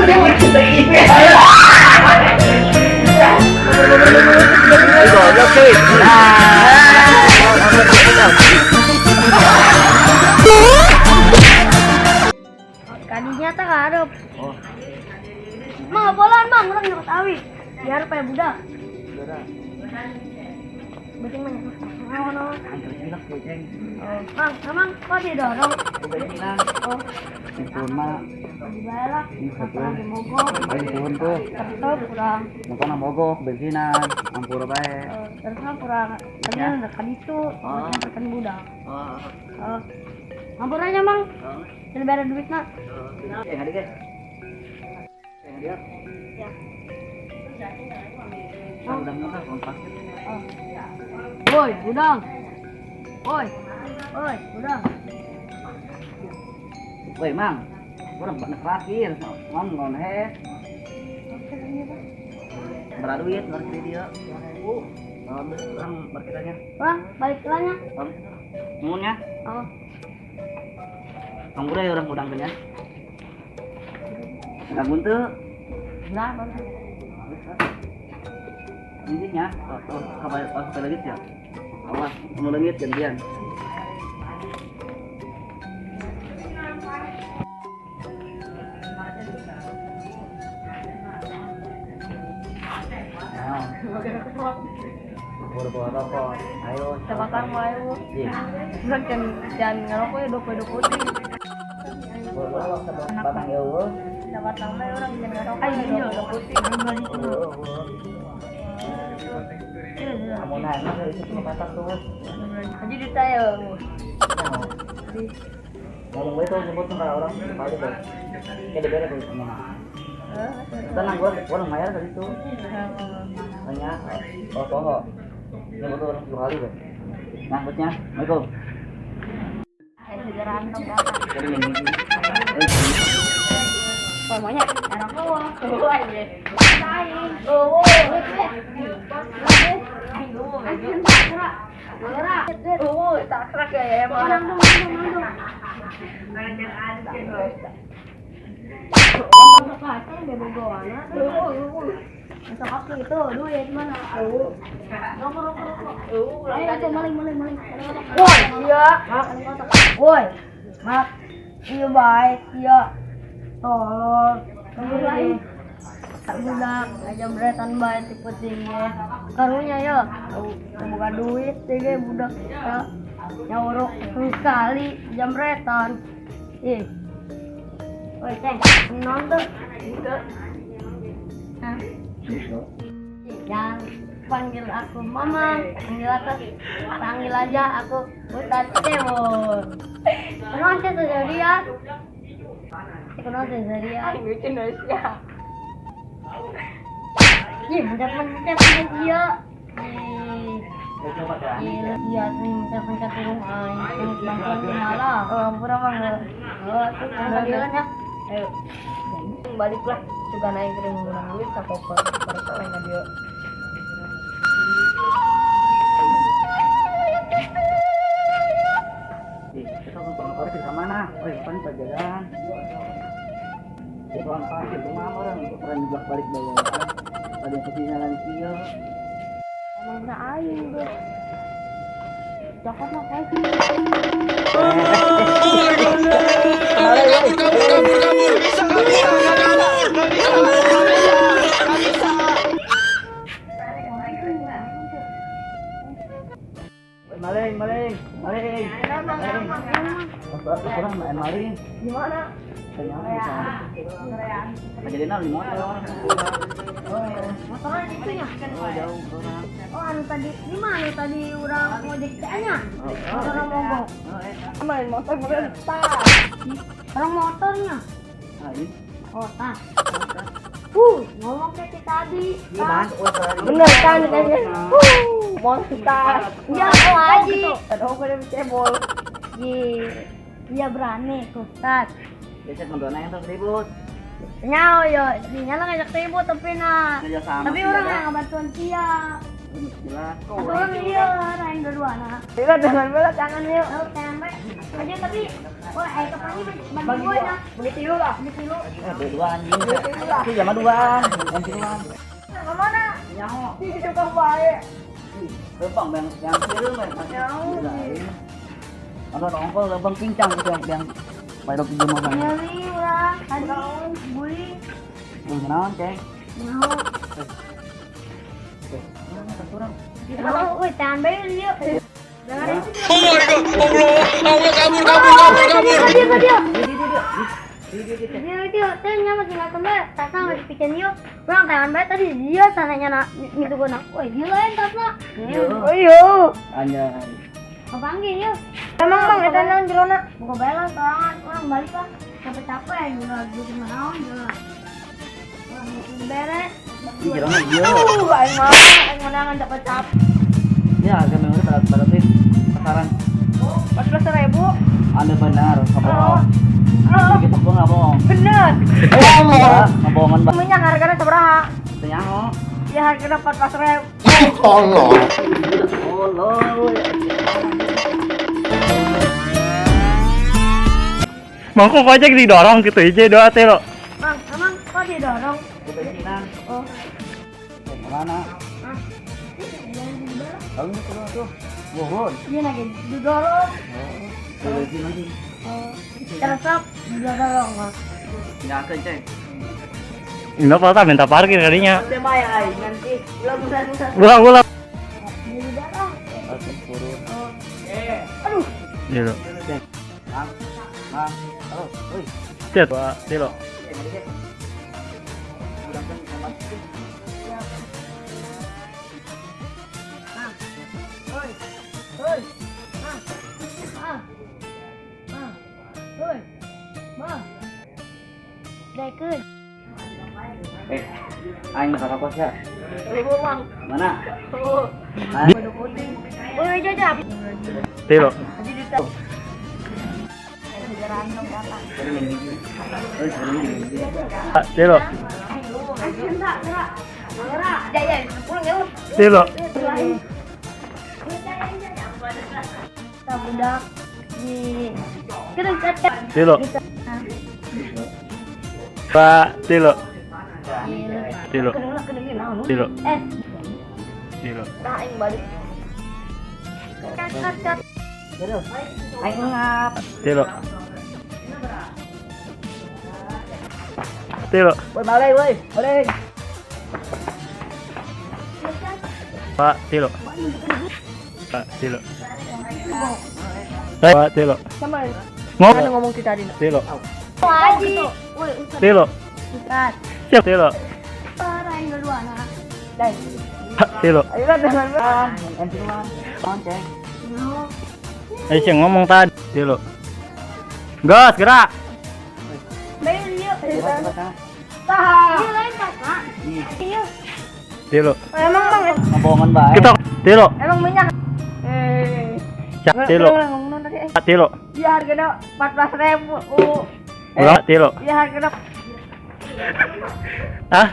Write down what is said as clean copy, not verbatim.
Goblok sih. Kadinya teh hareup. Oh. Mang bolan mang urang nyokot awi. Biar paya budak. Beuting mah naon naon. Oh, Mang, emang kok didorong? Oh. Turun mah. Dibayar lah. Ini Mogok. Ayo turun tuh. Terus kurang. Mukana mogok bensinan, ampura bae. Terus kurang. Ternyata dekat itu, terus budak. Oh. Oh. Ampura aja, Mang. Jadi bayar duit nak. Eh, ngadi ge. Eh, dia. Ya. Udah muka parkir. Oh. Woi, udang. Woi. Woi, udang. Woi, Mang. Urang pernah parkir, mang ngon he. Berapa duit parkir dia? Orang parkirannya. Wah, balik lanya. Nuhun ya. Oh. Ampura ya orang udang teh nya. Gangguan teu. Nah, Ini nya, oh, kabar oh, sampai leungit ya. Awas, nu leungit gantian. Nah. Boro-boro rokok. Ayo, Sebatang mah ayo. Iya. Urang can can ngarokok ya 20 putih. Boro-boro batang eueuh. Sebatang mah urang can ngarokok ya 20 putih. Kamu nanya dari situ masak tuh. Aja ditanya. Ngomong gue tuh nyebut tuh kalau orang kali tuh. Kayak dibere tuh sama. Tenang gua lumayan tadi tuh. Tanya, oh toho. Nyebut tuh orang 10 kali gue. Nah, buatnya, Assalamualaikum. Jadi ini. Pokoknya enak doang. Oh, itu duit mana? Maling. Woi, iya. Woi. Mak. Iya baik, iya. Tolong. Tunggu tak budak aja beretan bae tipe tinggi. Karunya ya, buka duit tinggi budak ya. Nyauruk sekali jamretan. Ih. Woi, Ceng, nonton gitu. Hah? Jangan panggil aku mama, panggil aja aku Ustaz Cewon. Kenapa sejadian? Kenapa sejadian? Indonesia. Ih, pencet-pencet dia. Iya, pencet-pencet turun aing, bantuan malah. Oh, ampura mah. Oh, tuh panggilan ya. Ayo. Baliklah, suka naik kirim menang duit ka koper. Mereka lain dia. Kita mau parkir ke mana? Oh, depan pajaran. Tukang parkir rumah orang orang bolak balik bawa. Ada yang ketinggalan kieu. Emang bener aing, Bro. Cokot mah kopi. Maling, maling, maling. Orang main maling. Gimana? Jadi nol di motor. Motornya itu ya? Oh, jauh orang. Oh, anu tadi di mana tadi orang ngojek teh-nya? Motor mogok. Main motor berentah. Orang motornya. Ah, ini. Oh, tas. Ngomong kayak tadi. Bener kan kayaknya. Monster. Ya, oh aji. Aduh, aku udah cebol. Iya berani, Ustaz. Biasa nonton yang terus ribut. Nyao yo, dinya lah ngajak ribut tapi nah. Tapi orang yang ngebantuan dia. Jelas. Orang iya, orang dua nah. Tidak, jangan belok tangan yuk. Oh, tempe. Aja tapi wah kapan bagi dua ya. Bagi tilu lah. Bagi tilu. Bagi dua anjing. Itu jama duaan, yang tiluan. Kemana? Nyaho. Ih, suka bae. Lempang bang, yang tilu mah. Nyaho. Ono nongkol lempang pincang itu yang baru pinjam mah. Nyeri urang tadi guling. Guling naon, Ceng? Nyaho. Kurang. Oh, tahan bae ieu. Oh my God, Allah, Allah, kabur, kabur, kabur, kabur. Dia. Dia, teh nya masih nggak kembali, tasna masih pican yuk. Urang tahan bae tadi dia sananya nak gitu gua nak. Woi, dia lain tasna. Oh iya. Anjay. Kepanggil yuk. Emang bang eta naon jerona? Buka bae lah sorangan, urang balik lah. Capek-capek juga gitu naon juga. Urang beres. Ih, jerona ieu. Aing mah aing menangan capek-capek. Ya, harga memori berarti pasaran. 14.000. Anda benar, nggak bohong. Kita bohong nggak bohong. Bener. Oh, nggak bohongan bang. Minyak harganya seberapa? Nyaho. Ya harganya 14.000. Allah. Allah. Mangkok aja didorong gitu aja doa teh lo. Bang, emang kok didorong? Oh. Mana? Lalu itu tuh. Bohong. Iya lagi didorong. Oh, lagi. Tersap didorong. Enggak ke, Ceng. Ini apa minta parkir kalinya. Nanti ulang-ulang. Aduh. Iya lo. Bang. Bang. Halo. Oi. Cet, dua, tilu. Oi. Oi. Ah. Ah. Oi. Ma. Daikeun. Aing masak apa sih? Mana? Oh. Oi, jajah. Tilu. Tilu. Tilu. Budak di Tilu. Pak, tilu. Tilu. Tilu. Tilu. Aing ngap. Tilu. Tilu. Woi, balik woi, balik. Pak, tilu. Pak, tilu. Pak, tilu. Sama. Ngomong ngomong kita tadi. Tilu. Haji. Tilu. Siap, tilu. Tilu. Ayo lah jangan. Eh, sih ngomong tadi. Tilu. Gas, gerak. Tilu. Emang bang. Bohongan bae. Kita tilu. Emang minyak. Cak tilu. Tilu. Ya harganya 14.000. Ulang tilu. Ya harganya. Ah.